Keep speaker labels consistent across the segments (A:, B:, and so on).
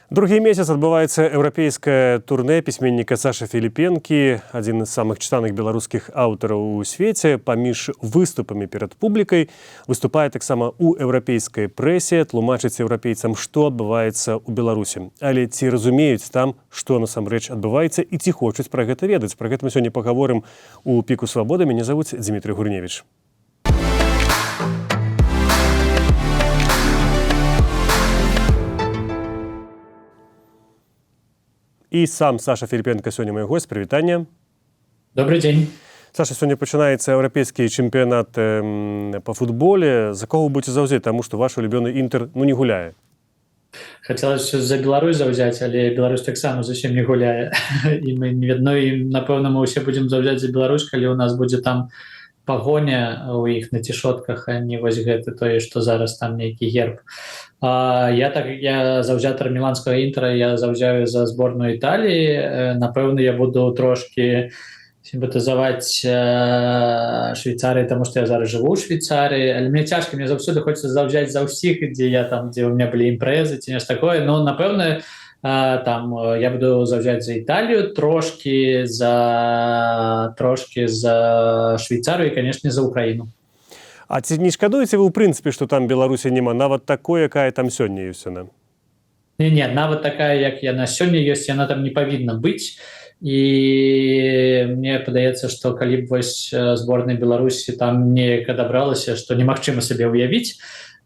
A: Другі месяц адбываецца еўрапейскае турне пісьменніка Сашы Філіпенкі, адзін з самых чытаных беларускіх аўтараў у свеце. Паміж выступамі перад публікай выступае таксама ў еўрапейскай прэсе, тлумачыць еўрапейцам, што адбываецца ў Беларусі. Але ці разумеюць там, што насамрэч адбываецца, і ці хочуць пра гэта ведаць? Пра гэта мы сёння пагаворым у «Піку свабоды». Мяне завуць Дзмітрый Гурневіч. І сам Саша Філіпенка сёння мой гость. Прывітанне.
B: Добрый день.
A: Саша, сёння пачынаецца еўрапейскі чэмпіянат па футболе. За каго будете заўзець, таму што ваш улюбёны «Інтэр», ну, не гуляе?
B: Хотелось за Беларусь заўзяць, але Беларусь таксама зусім не гуляе. І мы не ведно, і напэўна, мы ўсе будзем заўзяць за Беларусь, калі у нас будзе там Пагоня у іх на цішотках, а не вось гэты тое, што зараз там нейкі герб. Я так, я заўзятар міланскага «Інтера», я заўзяю за зборную Італіі. Напэўна, я буду трошки сімпатызаваць Швейцарыі, таму што я зараз жыву ў Швейцарыі, але мне цяжка, мне заўсёды хочется заўзяць за ўсіх, дзе я там, дзе у меня былі імпрэзы ці нешта такое. Но, напэўна, там я буду заўзяць за Італію, трошки за Швейцарыю і, конечно, за Украіну.
A: А ці не шкадуеце вы ў прынцыпе, што там Беларусі няма, нават такой, якая там сёння ёсць яна?
B: Не, нават такая, як яна сёння ёсць, яна там не павінна быць. І мне падаецца, што калі б вось зборная Беларусі там неяк адабралася, што немагчыма сабе ўявіць,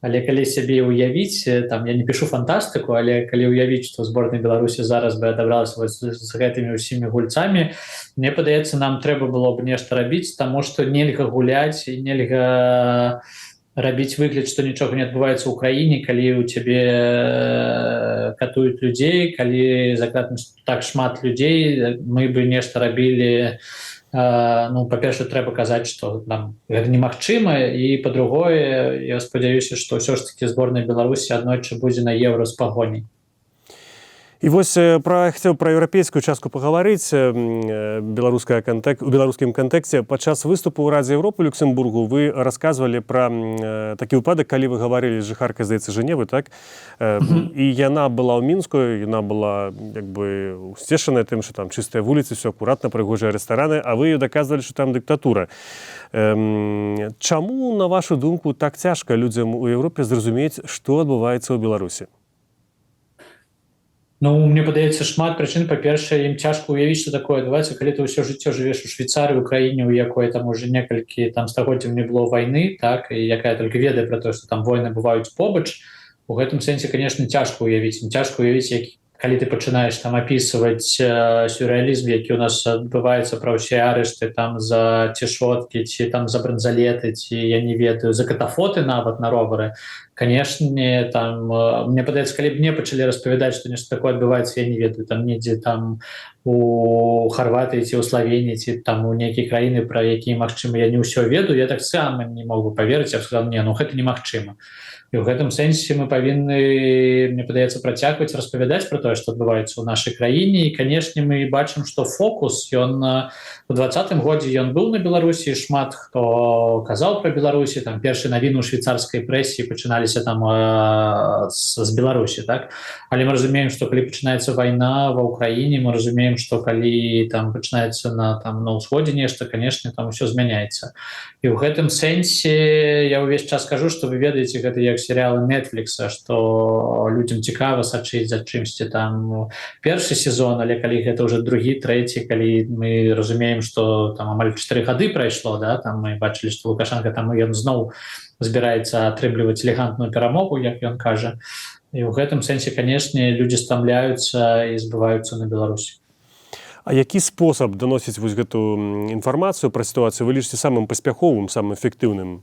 B: але калі сябе ўявіць, там, я не пішу фантастыку, але калі ўявіць, што зборная Беларусі зараз бы адабралася вось з гэтымі ўсімі гульцамі, мне падаецца, нам трэба было б нешта рабіць, таму што нельга гуляць і нельга рабіць выгляд, што нічога не адбываецца ў краіне, калі ў цябе катуюць людзей, калі за кратамі так шмат людзей. Мы бы нешта рабілі. Ну, па-першае, трэба казаць, што нам гэта немагчыма, і па-другое, я спадзяюся, што ўсё ж таки зборная Беларусі аднойчы будзе на Еўра з Пагоняй.
A: І вось пра хацеў пра еўрапейскую частку пагаварыць, беларуская кантэк у беларускім кантэксце. Падчас выступу ў Радзе Еўропы Люксембургу вы расказвалі пра такі выпадак, калі вы гаварылі з жыхаркай, здаецца, Жэневы, так? І яна была ў Мінску, яна была як бы усцешаная тым, што там чыстыя вуліцы, все акуратна, прыгожыя рэстараны, а вы ёй даказвалі, што там дыктатура. Чаму, на вашу думку, так цяжка людзям у Еўропе зразумець, што адбываецца ў Беларусі?
B: Ну, мне падаецца, шмат прычын. Па-першае, ім цяжка ўявіць, што такое адбываецца, калі ты ўсё жыццё жывеш у Швейцарыі, у краіне, у якой там уже некалькі там стагоддзяў не было вайны, так, і якая только ведае пра то, што там войны бываюць побач. У гэтым сэнсе, конечно, цяжка ўявіць. Ім цяжка ўявіць, як, калі ты пачынаеш там апісваць сюррэалізм, які у нас адбываецца, пра ўсе арышты там за цішоткі ці там за бранзалеты, ці, я не ведаю, за катафоты нават на ровары. Конечно, там мне падаецца, калі б мне пачалі распавядаць, што нешта такое адбываецца, я не ведаю, там недзе там у Харватыі ці ў Славеніі, ці там у нейкія краіны, пра якія, магчыма, я не ўсё ведаю, я таксама не могу паверыць, я сказал: «Не, ну гэта немагчыма». І ў гэтым сэнсе мы павінны, мне падаецца, працягваць распавядаць пра тое, што адбываецца ў нашай краіне. І, конечно, мы бачым, што фокус, ён у 20-м годзе ён быў на Беларусі, шмат хто казаў пра Беларусі, там першы навіны ў швейцарскай прэсе пачыналіся там з Беларусі, так. Але мы разумеем, што калі пачынаецца вайна ва Ўкраіне, мы разумеем, што калі там пачынаецца на там на ўсходзе нешта, конечно, там ўсё змяняецца. І ў гэтым сэнсе я ўвесь час кажу, што, вы ведаеце, гэта як серыялы Нетфлікса, что людям цікава сачыць за чымсьці там першы сезон, але калі гэта уже другі, трэці, калі мы разумеем, что там амаль 4 гады прайшло, да, там мы бачылі, что Лукашенко там, ён зноў збіраецца атрымліваць элегантную перамогу, як ён кажа. І ў гэтым сэнсе, конечно, людзі стамляюцца і збываюцца на Беларусі.
A: А які спосаб даносіць вось гэту інфармацыю пра сітуацыю вы лічыце самым паспяховым, самым эфектыўным?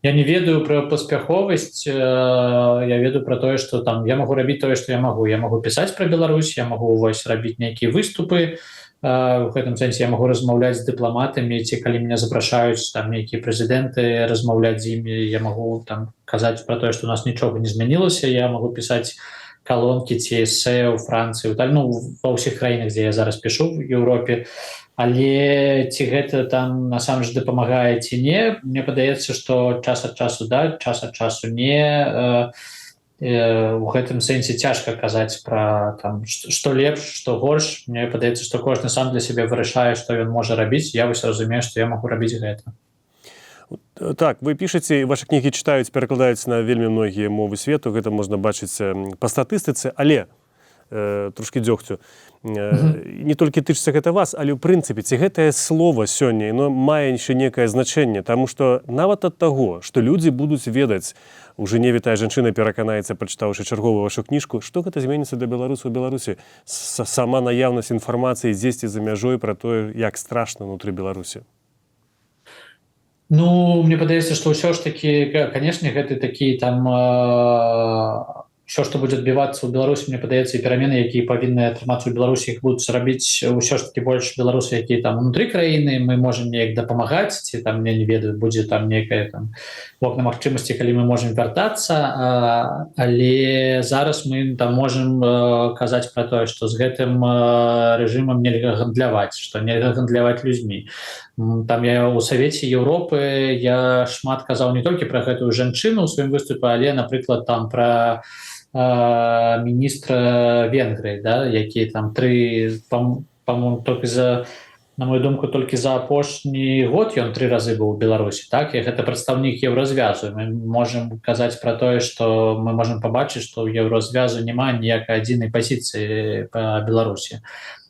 B: Я не ведаю пра паспяховасць, я ведаю пра тое, что там я могу рабіць тое, что я могу. Я могу пісаць пра Беларусь, я могу вось рабіць нейкія выступы, в гэтым сэнсе я могу размаўляць з дыпламатамі, ці калі меня запрашаюць там нейкія прэзідэнты, размаўляць з імі, я могу там казаць пра тое, что у нас нічога не змянілася, я могу пісаць калонкі ці эсэ ў Францыі, ну, ва ўсіх краінах, дзе я зараз пішу в Еўропе. Але ці гэта там насамрэч дапамагае ці не, мне падаецца, что час ад часу да, час ад часу не. У гэтым сэнсе цяжка казаць пра там, што лепш, што горш. Мне падаецца, што кожны сам для сябе вырашае, што ён можа рабіць. Я вось разумею, што я магу рабіць гэта.
A: Так, вы пішаце, ваши кнігі чытаюць, перакладаюць на вельмі многія мовы свету, гэта можна бачыць па статыстыцы, але трошки дзёгцю. Не толькі тычыцца гэта вас, але ў прынцыпе, ці гэтае слово сёння яно мае яшчэ некае значэнне, таму што нават ад таго, што людзі будуць ведаць, у Жэневе тая жанчына пераканаецца, прачытаўшы чарговую вашу кніжку, што гэта зменіцца для беларусаў у Беларусі? Сама наяўнасць інфармацыі дзесьці за мяжой пра тое, як страшна ўнутры Беларусі.
B: Ну, мне падаецца, што ўсё ж таки, конечно, гэты такі там ўсё, што будзе адбівацца ў Беларусі, мне падаецца, і перамены, якія павінны атрымацца ў Беларусі, іх будуць рабіць ўсё ж таки больш беларусы, якія там унутры краіны. Мы можем неяк дапамагаць ці там, я не ведаю, будзе там некая там вокна магчымасці, калі мы можем вяртацца. Але зараз мы там можем казаць пра тое, што з гэтым рэжымам нельга гандляваць, што нельга гандляваць людзьмі. Там я у Савеце Еўропы я шмат казаў не толькі пра гэтую жанчыну ў сваім выступе, але, напрыклад, там пра міністра Венгрыі, да, які там тры, по-моему, только за, на мою думку, толькі за апошні год ён тры разы быў у Беларусі, так, і гэта прадстаўнік Еўразвязу. Мы можем казаць пра тое, што мы можем пабачыць, што ў Еўразвязу няма ніякай адзінай пазіцыі па Беларусі.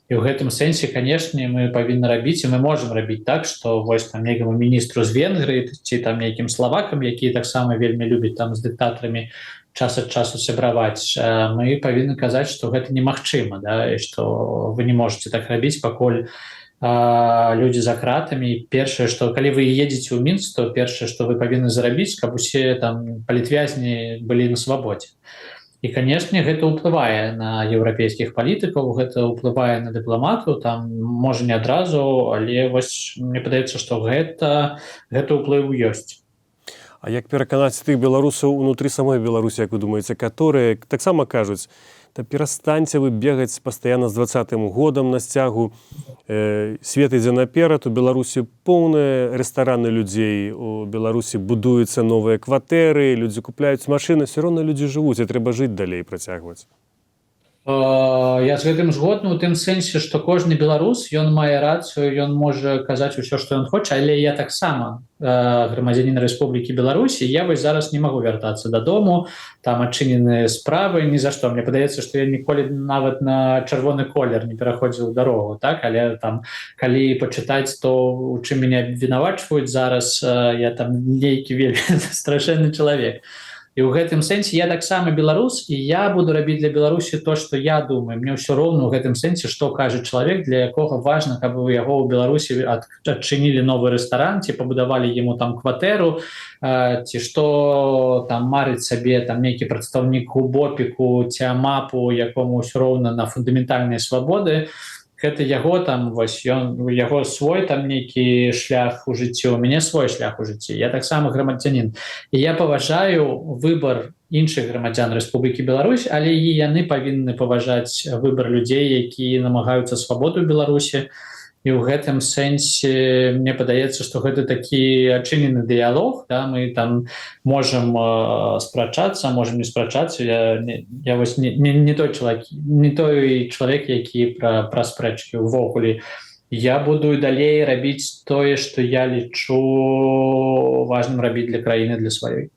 B: І ў гэтым сэнсе, канешне, мы павінны рабіць і мы можем рабіць так, што вось там некаму міністру з Венгрыі ці там нейкім славакам, які таксама вельмі любіць там з дыктатарамі час ад часу сябраваць, мы павінны казаць, што гэта немагчыма, да, і што вы не можете так рабіць, пакуль людзі за кратамі. Першае, што калі вы едзеце ў Мінск, то першае, што вы павінны зрабіць, каб усе там палітвязні былі на свабодзе. І, канешне, гэта ўплывае на еўрапейскіх палітыкаў, гэта ўплывае на дыпламату, там, можа, не адразу, але вось мне падаецца, што гэта ўплыў ёсць.
A: А як пераканаць тых беларусаў унутры самой Беларусі, як вы думаеце, которые таксама кажуць: «Да перастаньце вы бегаць пастаянна з 20-м годам на сцягу, свет ідзе наперад, у Беларусі поўныя рэстараны людзей, у Беларусі будуюцца новыя кватэры, людзі купляюць машыны, все роўна людзі жывуць, і трэба жыць далей, працягваць»?
B: Я з гэтым згодны у тым сэнсе, што кожны беларус, ён мае рацыю, ён можа казаць усё, што ён хоча, але я таксама грамадзянін Рэспублікі Беларусі. Я вось зараз не магу вяртацца дадому, там адчыненыя справы ні за што. Мне падаецца, што я ніколі нават на чырвоны колер не пераходзіў дарогу, так, але там калі пачытаць то, у чым мяне абвінавачваюць зараз, я там нейкі вельмі страшэнны чалавек. І ў гэтым сэнсе я таксама беларус, і я буду рабіць для Беларусі то, што я думаю. Мне ўсё роўна ў гэтым сэнсе, што кажа чалавек, для якога важна, каб у яго ў Беларусі адчынілі новы рэстаран ці пабудавалі ему там кватэру, ці што там марыць сабе там нейкі прадстаўнік ГУБОПіКу ці АМАПу, якому ўсё роўна на фундаментальныя свабоды. Гэта яго там вось, ён, у яго свой там нейкі шлях у жыцці, у мяне свой шлях у жыцці. Я таксама грамадзянін, і я паважаю выбор іншых грамадзян Рэспублікі Беларусь, але і яны павінны паважаць выбор людзей, які намагаюцца свабоду Беларусі. І ў гэтым сэнсе мне падаецца, што гэта такі адчынены дыялог, да, мы там можем спрачацца, можем не спрачацца. Я вось не той чалавек, не той чалавек, які пра спрэчкі ўвогуле. Я буду і далей рабіць тое, што я лічу важным рабіць для краіны, для сваёй.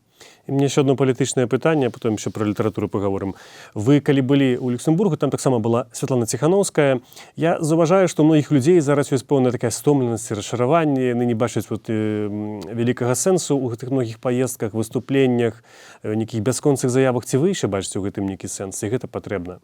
A: І мне яшчэ одно палітычнае пытанне, потом еще про літаратуру паговорым. Вы калі былі ў Люксембургу, там таксама была Святлана Ціхановская. Я заўважаю, што многіх людзей зараз ёсць пэўная такая стомленасць, расчараванне, яны не бачаць вот вялікага сэнсу ў гэтых многіх паездках, выступленнях, нейкіх бясконцых заявах. Ці вы яшчэ бачыце ў гэтым нейкі сэнс і гэта патрэбна?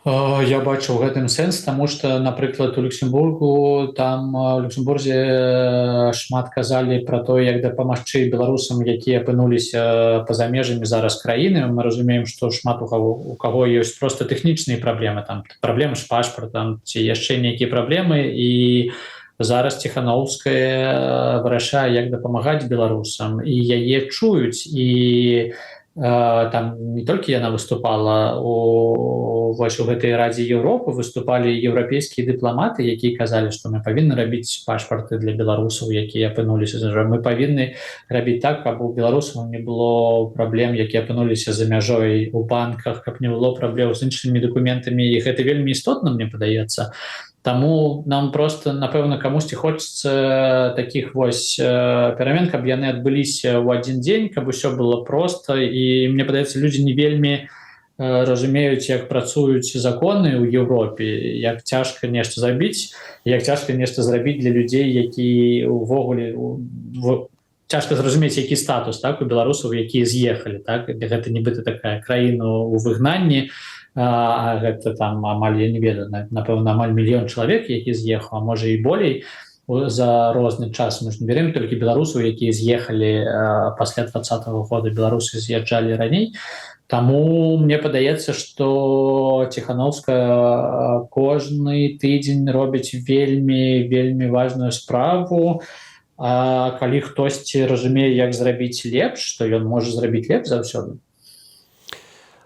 B: Я бачу ў гэтым сэнс, таму што, напрыклад, у Люксембургу, там у Люксембурзе шмат казалі пра то, як дапамагчы беларусам, якія апынуліся па-за межамі зараз краіны. Мы разумеем, што шмат у каго ёсць просто тэхнічныя праблемы, там праблемы з пашпартам ці яшчэ нейкія праблемы, і зараз Ціхановская вырашае, як дапамагаць беларусам, і яе чуюць, і Там не толькі яна выступала у вось у гэтай Радзе Еўропы, выступалі еўрапейскія дыпламаты, якія казалі, што мы павінны рабіць пашпарты для беларусаў, якія апынуліся за, мы павінны рабіць так, каб у беларусаў не было праблем, якія апынуліся за мяжой, у банках, каб не было праблем з іншымі дакументамі. І гэта вельмі істотна, мне падаецца. Таму нам просто, напэўна, камусьці хочется таких вось перамен, каб яны адбыліся ў адзін дзень, каб усё было просто. І мне падаецца, людзі не вельмі разумеюць, як працуюць законы ў Еўропе, як цяжка нешта зрабіць, як цяжка нешта зрабіць для людзей, які увогуле цяжка зразумець, які статус, так, у беларусаў, якія з'ехалі, так. Гэта нібыта такая краіна у выгнанні, а гэта там амаль, я не ведаю, напэўна, амаль мільён чалавек, які з'ехаў, а можа, і болей за розны час. Мы ж не берем толькі беларусаў, якія з'ехалі пасля 20-го года, беларусы з'язджалі раней. Таму мне падаецца, что Ціхановская кожны тыдзень робіць вельмі, вельмі важную справу. А калі хтосьці разумее, як зрабіць лепш, то ён можа зрабіць лепш заўсёды.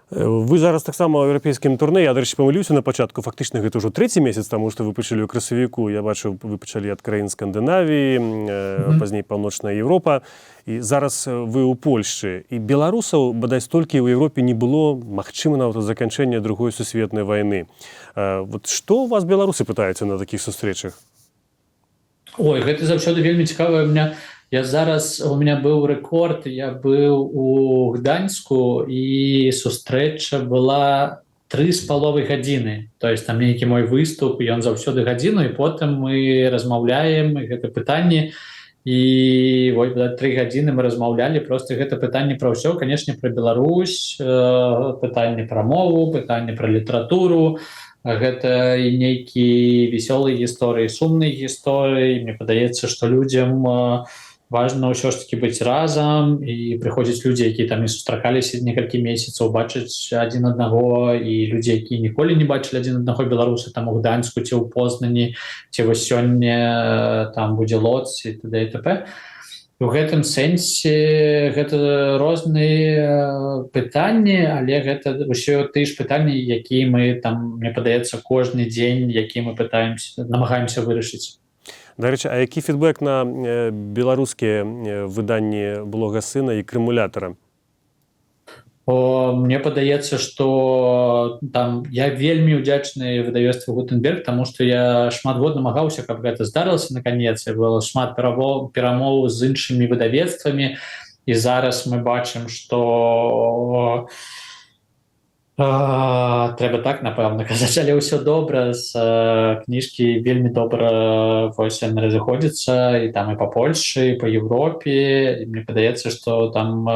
A: Вы зараз таксама ў еўрапейскім турне. Я, дарэчы, памыліўся на пачатку, фактычна гэта ўжо трэці месяц, таму што вы пачалі ў красавіку. Я бачыў, вы пачалі ад краін Скандынавіі, пазней Паўночная Еўропа, і зараз вы ў Польшчы. І беларусаў бадай столькі ў Еўропе не было, магчыма, нават ад заканчэння Другой сусветнай вайны. Вот што у вас беларусы пытаюцца на такіх сустрэчах?
B: Ой, гэта заўсёды вельмі цікава. У меня, я зараз, у меня быў рэкорд: я быў у Гданьску, і сустрэча была 3,5 гадзіны. То есть там нейкі мой выступ, ён заўсёды гадзіну, і потым мы размаўляем, і гэта пытанне, і вось 3 гадзіны мы размаўлялі. Просто гэта пытанне пра ўсё, конечно, про Беларусь, пытанне пра мову, пытанне пра літаратуру, гэта і нейкі вясёлыя гісторыі, сумныя гісторыі. Мне падаецца, что людзям важно ўсё ж таки быць разам, і прыходзяць людзі, якія там не сустракаліся некалькі месяцаў, бачыць адзін аднаго, і людзі, якія ніколі не бачылі адзін аднаго, беларусы там у Гданьску ці ў Познані, ці вось сёння там будзе Лодзь, і т.д. і т.п. У гэтым сэнсе гэта розныя пытанні, але гэта ўсё тыя ж пытанні, якія мы там, мне падаецца, кожны дзень, які мы пытаемся, намагаемся вырашыць.
A: Дарэчы, а які фідбэк на беларускія выданні «Былога сына» і «Крымулятара»?
B: О, мне падаецца, что там я вельмі ўдзячны выдавецтву «Гутенберг», тому что я шмат год намагаўся, каб гэта здарылася наконец, і было шмат перамоў з іншымі выдавецтвамі. І зараз мы бачым, что трэба так, напэўна, казаць, але ўсё добра з кніжкі, вельмі добра вось яны разыходзяцца і там, і па Польшы, і па Еўропе. І мне падаецца, что там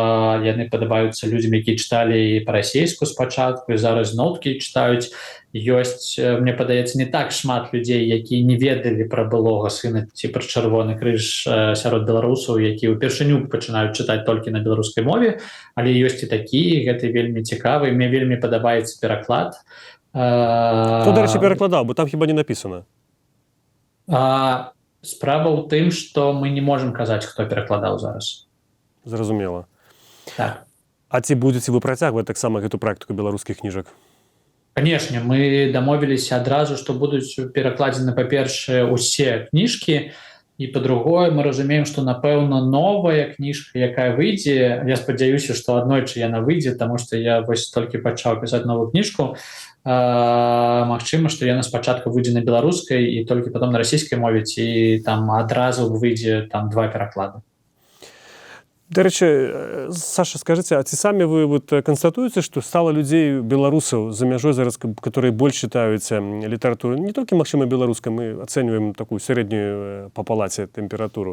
B: яны падабаюцца людзям, якія чыталі і па-расейску спачатку, і зараз зноўкі чытаюць. Ёсць, мне падаецца, не так шмат людзей, якія не ведалі пра «Былога сына» ці пра «Чырвоны крыж» сярод беларусаў, якія ўпершыню пачынаюць чытаць толькі на беларускай мове, але ёсць і такія. Гэта вельмі цікавы, мне вельмі падабаецца пераклад.
A: Хто, дарэчы, перакладаў, бо там хіба не напісана?
B: Справа ў тым, что мы не можем казаць, хто перакладаў зараз.
A: Зразумела.
B: Так.
A: А ці будзеце вы працягваць таксама гэту практыку беларускіх кніжак?
B: Канешне, мы дамовіліся адразу, што будуць перакладзены, па-першае, усе кніжкі, і па-другое, мы разумеем, што, напэўна, новая кніжка, якая выйдзе, я спадзяюся, што аднойчы яна выйдзе, таму што я вось толькі пачаў пісаць новую кніжку, магчыма, што яна спачатку выйдзе на беларускай і толькі потом на расійскай мове, ці там адразу выйдзе там два пераклады.
A: Дарэчы, Саша, скажыце, а ці самі вы вот канстатуеце, што стала людзей, беларусаў за мяжой зараз, которые больш чытаюць літаратуру, не толькі, магчыма, беларускай, мы ацэньваем такую сярэднюю па палаце тэмпературу?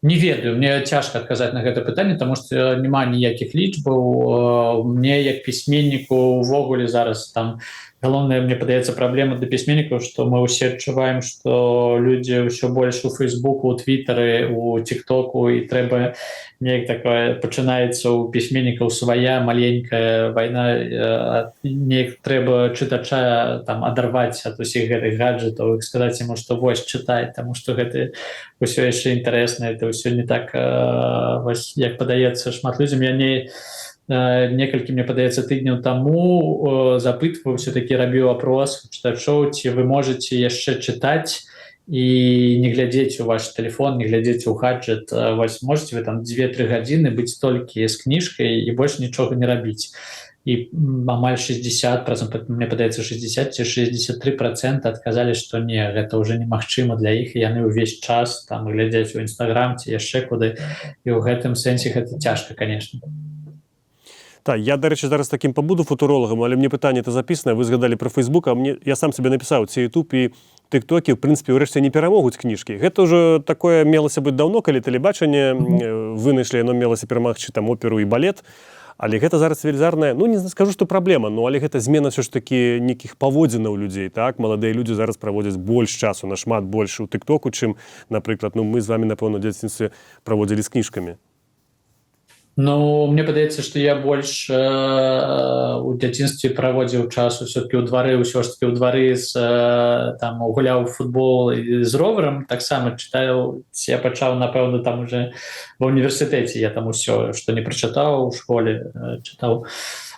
B: Не ведаю, мне цяжка адказаць на гэта пытанне, тому что няма ніякіх лічбаў. Мне як пісьменніку увогуле зараз там Галоўная, мне падаецца, праблема для пісьменнікаў, што мы ўсе адчуваем, што людзі ўсё больш у фейсбуку, у твиттары, у тиктоку, і трэба неяк, такое пачынаецца у пісьменнікаў свая маленькая вайна, неяк трэба чытача там адарваць ад усіх гэтых гаджетаў, сказаць ему, што вось, чытай, таму што гэта ўсё яшчэ інтарэсна, это ўсё не так вось, як падаецца шмат людзям. Я не некалькі, мне падаецца, тыдняў таму запытваў, все-таки рабіў опрос чытачоў, ці вы можете яшчэ чытаць і не глядзець у ваш телефон, не глядзець у гаджет. Вось можете вы там 2-3 гадзіны быць толькі з кніжкай і больш нічога не рабіць? І амаль 60%, мне падаецца, 60 ці 63% адказалі, што не, гэта уже немагчыма для іх, яны ўвесь час там глядзяць у інстаграм ці яшчэ куды. І ў гэтым сэнсе гэта цяжка, конечно.
A: Так, я, дарэчы, зараз такім пабуду футуролагам, але мне пытанне это запісана. Вы згадалі про Facebook, а мне, я сам себе напісаў, ці YouTube і тыктокі, в прынцыпе, ўрэшце не перамогуць кніжкі. Гэта ўжо такое мелася быць даўно, калі тэлебачанне вынайшлі, яно мелася перамагчы там оперу і балет. Але гэта зараз велізарная, ну, не скажу, што праблема, ну, але гэта змена ўсё ж такі нейкіх паводзінаў людзей. Так, маладыя людзі зараз праводзяць больш часу, нашмат больш у тыктоку, чым, напрыклад, ну, мы з вами, напэўна, дзяцінстве праводзілі з кніжкамі.
B: Ну, мне падаецца, што я больш у дзяцінстве праводзіў часу все-таки ў двары, ўсё ж таки ў двары з там гуляў футбол з роварам, таксама чытаю. Я пачаў, напэўна, там уже ва універсітэце, я там усё, што не прачытаў у школе, чытаў.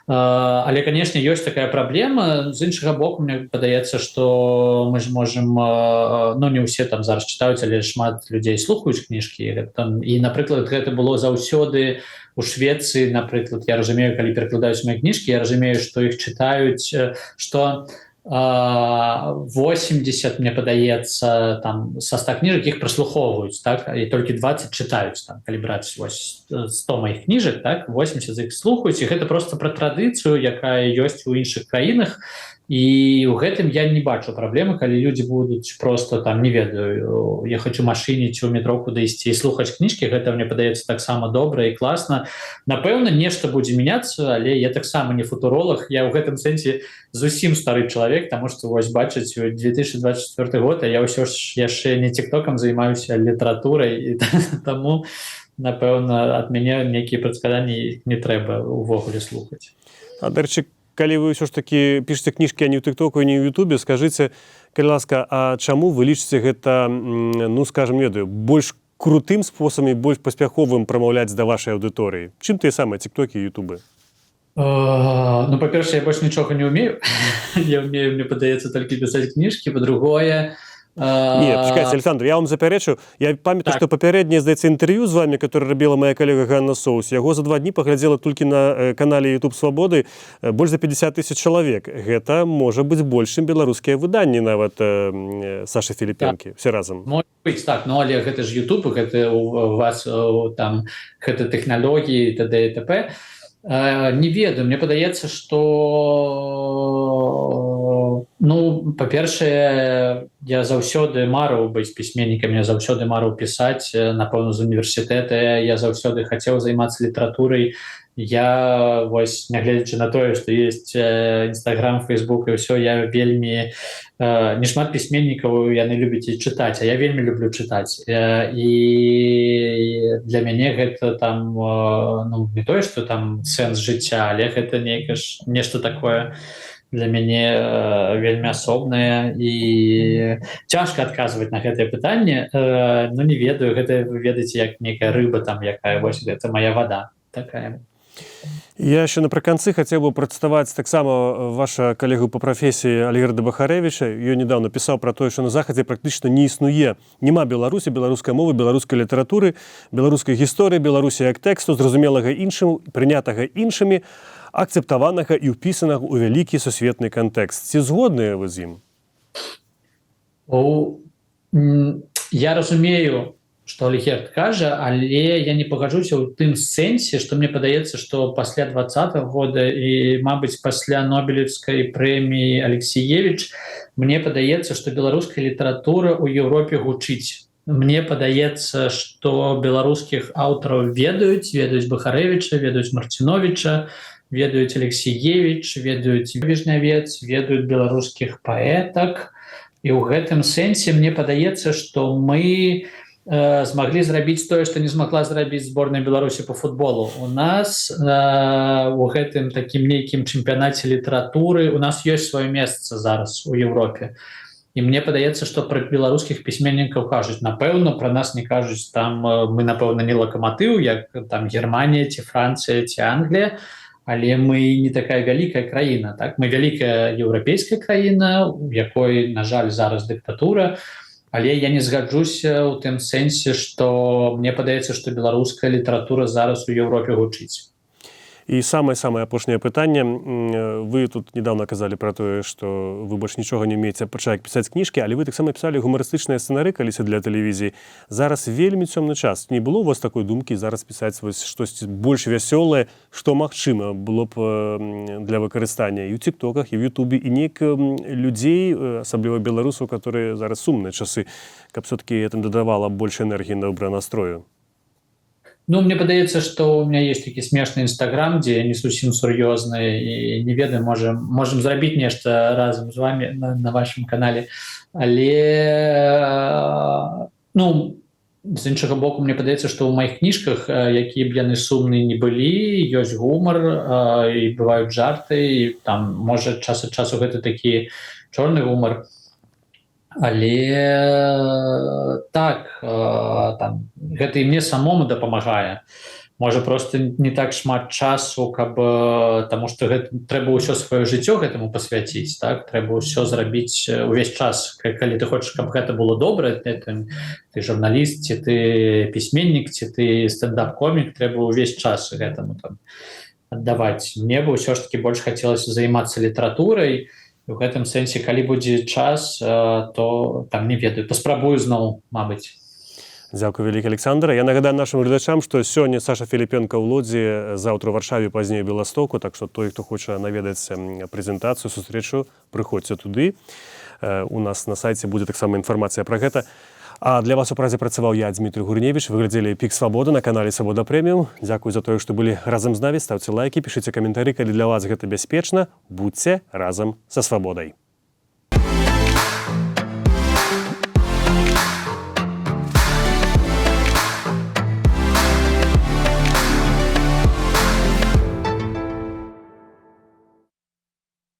B: Але, конечно, ёсць такая праблема. З іншага боку, мне падаецца, что мы ж можем, ну, не ўсе там зараз чытаюць, але шмат людзей слухаюць кніжкі там. І, напрыклад, гэта было заўсёды у Швецыі, напрыклад. Я разумею, калі перакладаюць мои кніжкі, я разумею, что іх чытаюць, что 80, мне падаецца, там со 100 кніжак іх праслухоўваюць, так, і толькі 20 чытаюць. Там, калі браць вось 100 моих кніжак, так, 80 з іх слухаюць. І гэта просто пра традыцыю, якая ёсць у іншых краінах, і ў гэтым я не бачу праблемы. Калі людзі будуць просто там, не ведаю, ехаць у машыне ці ў метро куды ісці і слухаць кніжкі, гэта, мне падаецца, таксама добра і класна. Напэўна, нешта будзе мяняцца, але я таксама не футуролог, я ў гэтым сэнсе зусім стары чалавек, таму что вось бачыць, у 2024 год, а я ўсё ж яшчэ не тиктокам займаюся, літаратурай, і таму, напэўна, ад мяне нейкія прадказанні не трэба увогуле слухаць.
A: А, дарэчы, калі вы ўсё ж такі пішаце кніжкі, а не ў тыктоку, не ў Ютубе, скажыце, калі ласка, а чаму вы лічыце гэта, ну, скажем, ведаю, больш крутым спосабам і больш паспяховым прамаўляць да вашай аўдыторыі, чым тыя самыя тыктокі, ютубы?
B: Ну, па-першае, я больш нічога не умею. Я умею, мне падаецца, толькі пісаць кніжкі. Па-другое,
A: Не, чакайце, Александр, я вам запярэчу. Я памятаю, што папярэдняе, здаецца, інтэрв'ю з вами, которое рабіла моя калега Ганна Соус, яго за 2 дні паглядзела толькі на канале YouTube Свабоды больш за 50 тысяч чалавек. Гэта можа быць большым беларускія выданні нават Саши Філіпенкі, так, все разам.
B: Может быть, так, ну, але гэта ж YouTube, гэта у вас там гэта тэхналогіі, т.д. і т.п. Не ведаю, мне падаецца, что, ну, па-першае, я заўсёды марыў быць пісьменнікам, я заўсёды марыў пісаць, напэўна, з універсітэта я заўсёды хацеў займацца літаратурай. Я вось, нягледзячы на тое, што есть інстаграм, фейсбук і ўсё, я вельмі не шмат пісьменнікаў, яны любяць і чытаць, а я вельмі люблю чытаць, і для мяне гэта там ну, не тое что там сэнс жыцця, але гэта нейкае ж нешта такое для мяне вельмі асобнае, і цяжка адказваць на гэтае пытанне. Ну, не ведаю, гэта, вы ведаеце, як некая рыба там, якая вось, гэта моя вода такая.
A: Я яшчэ напрыканцы хацеў бы прадставаць таксама ваша калегу па прафесіі Альгерда Бахарэвіча. Ён недавно пісаў пра тое, што на захадзе практычна не існуе, няма Беларусі, беларускай мовы, беларускай літаратуры, беларускай гісторыі, Беларусі як тэксту, зразумелага іншым, прынятага іншымі, акцэптаванага і ўпісанага ў вялікі сусветны кантэкст. Ці згодныя вы з ім?
B: Я разумею, что Альгерд кажа, але я не пагаджуся ў тым сэнсе, что мне падаецца, что пасля 20-го года і, мабыць, пасля нобелевскай прэміі Алексіевіч, мне падаецца, что беларуская літаратура ў Еўропе гучыць. Мне падаецца, что беларускіх аўтараў ведаюць, ведаюць Бахарэвіча, ведаюць Марціновіча. Ведаюць Алексіевіч, ведаюць Віжнявец, ведаюць беларускіх паэтак. І ў гэтым сэнсе мне падаецца, што мы змаглі зрабіць тое, што не змагла зрабіць зборная Беларусі по футболу. У нас у гэтым такім нейкім чэмпіянаце літаратуры у нас ёсць сваё месца зараз у Еўропе. І мне падаецца, што пра беларускіх пісьменнікаў кажуць. Напэўна, пра нас не кажуць там, мы, напэўна, не лакаматыў, як там Германія ці Францыя ці Англія, але мы не такая вялікая краіна. Так, мы вялікая еўрапейская краіна, у якой, на жаль, зараз дыктатура. Але я не згаджуся ў тым сэнсе, што мне падаецца, што беларуская літаратура зараз у Еўропе гучыць.
A: І самае-самае апошняе пытанне. Вы тут недавно казалі пра тое, што вы больш нічога не умееце, пачаць пісаць кніжкі, але вы таксама пісалі гумарыстычныя сцэнары калісьці для тэлевізіі. Зараз вельмі цёмны час. Не было у вас такой думкі зараз пісаць вось штосьці больш вясёлае, што магчыма было б для выкарыстання і ў тыктоках, і ў Ютубе, і неяк людзей, асабліва беларусаў, которые зараз сумныя часы, каб все-таки это дадавала больш энергіі, добра настрою?
B: Ну, мне падаецца, што у меня есть такі смешны інстаграм, дзе я не зусім сур'ёзны, і не ведаю, можем зрабіць нешта разам з вами на вашем канале. Але, ну, з іншага боку, мне падаецца, што ў маіх кніжках, якія б яны сумныя не былі, ёсць гумар і бываюць жарты, і там, можа, час ад часу гэта такі чорны гумар. Але так, там гэта і мне самому дапамагае. Можа, просто не так шмат часу, каб, таму что гэта трэба ўсё сваё жыццё гэтаму пасвяціць, так, трэба ўсё зрабіць увесь час. Калі ты хочаш, каб гэта было добра, это, ты журналіст ці ты пісьменнік, ці ты стендап-комік, трэба ўвесь час гэтаму там аддаваць. Мне бы ўсё ж таки больш хацелася займацца літаратурай. У гэтым сэнсе, калі будзе час, то там, не ведаю, паспрабую зноў, мабыць.
A: Дзякуй вялікі, Александр. Я нагадаю нашым гледачам, што сёння Саша Філіпенка ў Лодзі, заўтра ў Варшаве, пазней Беластоку. Так што той, хто хоча наведаць прэзентацыю, сустрэчу, прыходзьце туды. У нас на сайце будзе таксама інфармацыя пра гэта. А для вас у Празе працаваў я, Дмітрий Гурневич. Вы глядзелі «Пік свабоды» на канале Свабода Прэміум. Дзякуй за тое, што былі разам з намі. Ставце лайки, пішыце каментары, калі для вас гэта бяспечна. Будзьце разам са свабодай.